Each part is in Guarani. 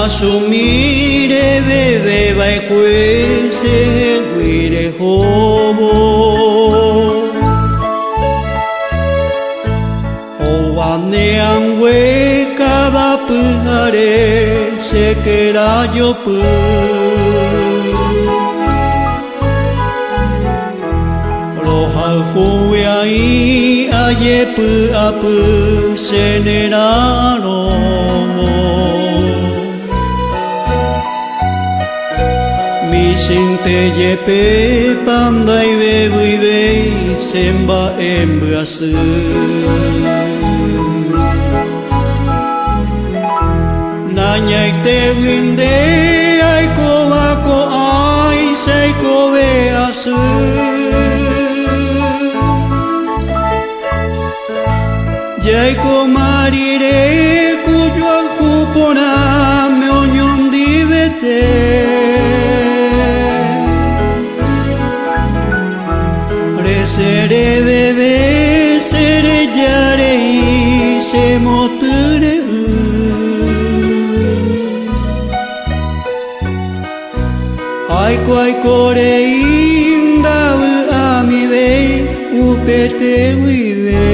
kasumi reveveva'ekue chehegui rehóvo. Hova ne angue káda pyhare che kerajopy. Rohayhúgui aĩ ajepy'apy che nera'arõvo. Michĩnte jepe pandaivevyvéi che mba'e mbyasy. Nañaitegui nde aikóva ko'áicha aikove asy. Jaikóma rire ku joayhu porãme oñondivete. Resẽ reveve che reja rei che motyre'ỹ. Aiko aiko rei ndavy'amivéi upete guive.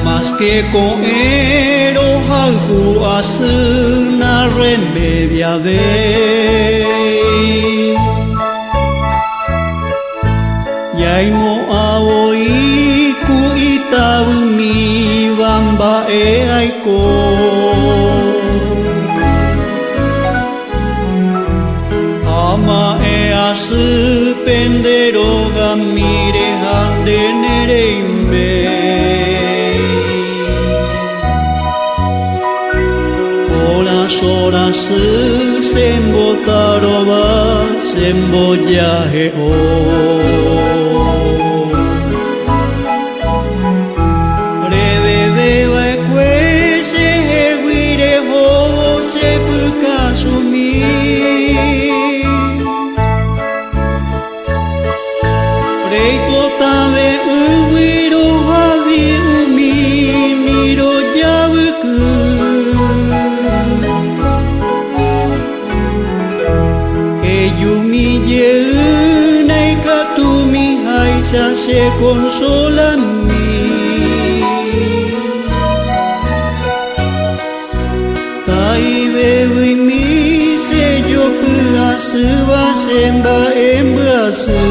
Más que ko'ẽ rohayhu asy na remediavéi. Ñaimo'ã voi ku itavymiva mba'e aiko. Ama'ẽ asy pende rogamíre ha nde nereiméi. Korasõ rasy chembotarova chembojahe'o. Reveveva'ekue chehegui rehóvo che pykasumi. Reipotave yvy rohavi umi mirojavyky. Ejumi jey naikatumi háicha che consolami. Taivevymi che jopy asýva che mba'e mbyasy.